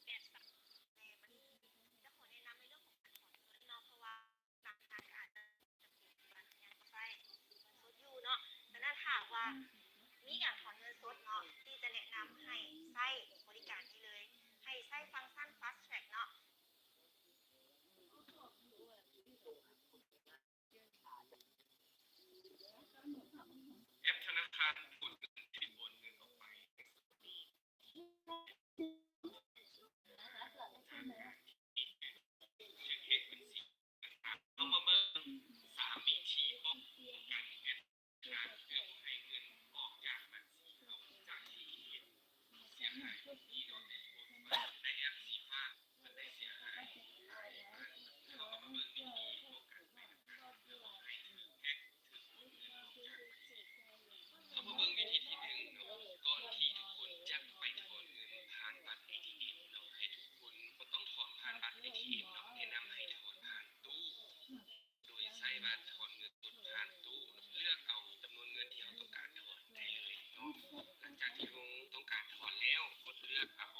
ແບບສະ ແຕ່ມັນຈະຂໍແນະນຳໃນເລື່ອງຂອງການຖອນເງິນເນາະ ເພາະວ່າບາງທ່ານກໍອາດຈະຍັງໃຊ້ເງິນສົດຢູ່ເນາະ. ສະນັ້ນຖ້າຫາກວ່າມີການຖອນເງິນສົດເນາະ ທີ່ຈະແນະນຳໃຫ້ໃຊ້ບໍລິການນີ້ເລີຍ, ໃຫ້ໃຊ້ຟັງຊັນ Fast Track ເນາະ. ແອັບທະນາຄານ ໂອນເງິນ ທີ່ໂອນເງິນອອກໄປ ເຮັດບັນຊີຕ່າງໆ. ເຮົາມາເບິ່ງສາມວິທີປ້ອງກັນແອັບທະນາຄານ ເພື່ອບໍ່ໃຫ້ເງິນອອກຈາກບັນຊີເຮົາ ຈາກທີ່ເຮັດເສຍຫາຍ. ໃນແອັບສີຟ້າ ມັນໄດ້ເສຍຫາຍ. ເຮົາມາເບິ່ງວິທີປ້ອງກັນໄປນຳກັນ ເພື່ອບໍ່ໃຫ້ຖືກແຮັກ ຖືກດູດເງິນອອກຈາກບັນຊີ. ເຮົາມາເບິ່ງວິທີທີໜຶ່ງເນາະ, ກ່ອນທີ່ທຸກຄົນຈະໄປຖອນເງິນຜ່ານບັດເອທີເອັມເນາະ, ໃຫ້ທຸກຄົນບໍ່ຕ້ອງຖອນຜ່ານບັດເອທີເອັມເນາະ, ແນະນຳໃຫ້ຖອນຜ່ານຕູ້ ໂດຍໃຊ້ບັດຖອນເງິນສົດຜ່ານຕູ້. ເລືອກເອົາຈຳນວນເງິນທີ່ເຮົາຕ້ອງການຖອນໄດ້ເລີຍເນາະ. ຫຼັງຈາກທີ່ເຮົາຕ້ອງການຖອນແລ້ວ, ກົດເລືອກເອົາ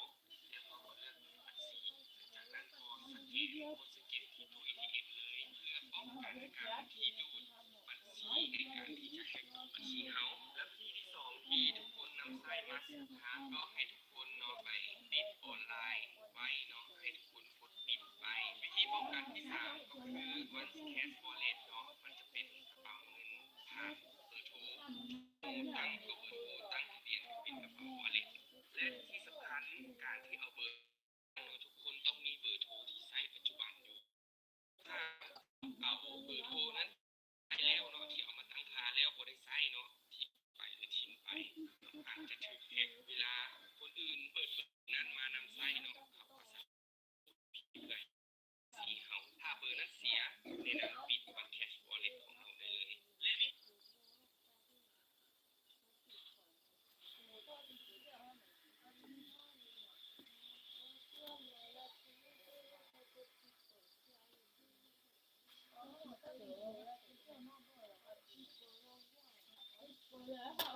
ແລ້ວກໍກົດເລືອກບັນຊີ. ຫຼັງຈາກນັ້ນກໍສະແກນ, ກົດສະແກນທີ່ຕູ້ເອທີເອັມເລີຍ ເພື່ອປ້ອງກັນການທີ່ດູດບັນຊີ ໃນການທີ່ຈະແຮັກບັນຊີເຮົາ. ແລະ ວິທີທີສອງທີ່ທຸກຄົນນຳໃຊ້ມາສອງທາງ ກໍໃຫ້ທຸກຄົນເນາະ ໄປປິດອອນລາຍໄວ້ເນາະ, ໃຫ້ທຸກຄົນກົດປິດໄວ້. ວິທີປ້ອງກັນທີສາມກໍຄື One Cash Wallet ເນາະ, ມັນຈະເປັນກະເປົາເງິນຜ່ານເບີໂທ ຕັ້ງກໍເບີໂທ, ຕັ້ງທະບຽນກໍເປັນກະເປົາ Wallet. ແລະ ທີ່ສຳຄັນ ການທີ່ເອົາເບີ ເນາະ, ທຸກຄົນຕ້ອງມີເບີໂທທີ່ໃຊ້ປັດຈຸບັນຢູ່. ຖ້າເອົາເບີໂທນັ້ນໄປແລ້ວເນາະ, ທີ່ເອົາມາຕັ້ງຄ່າແລ້ວບໍ່ໄດ້ໃຊ້ເນາະ, ຖິ້ມໄປ ຫຼື ຖິ້ມໄປ, ອາດຈະຖືກແຮັກ. ເວລາຄົນອື່ນເປີດເບີນັ້ນມານຳໃຊ້ເນາະ, ເຂົາກໍສາມາດ ທີ່ເຮົາ ຖ້າເບີນັ້ນເສຍ, ແນະນຳປິດບັດ Cash Wallet ຂອງເຮົາໄດ້ເລີຍ. ແລະ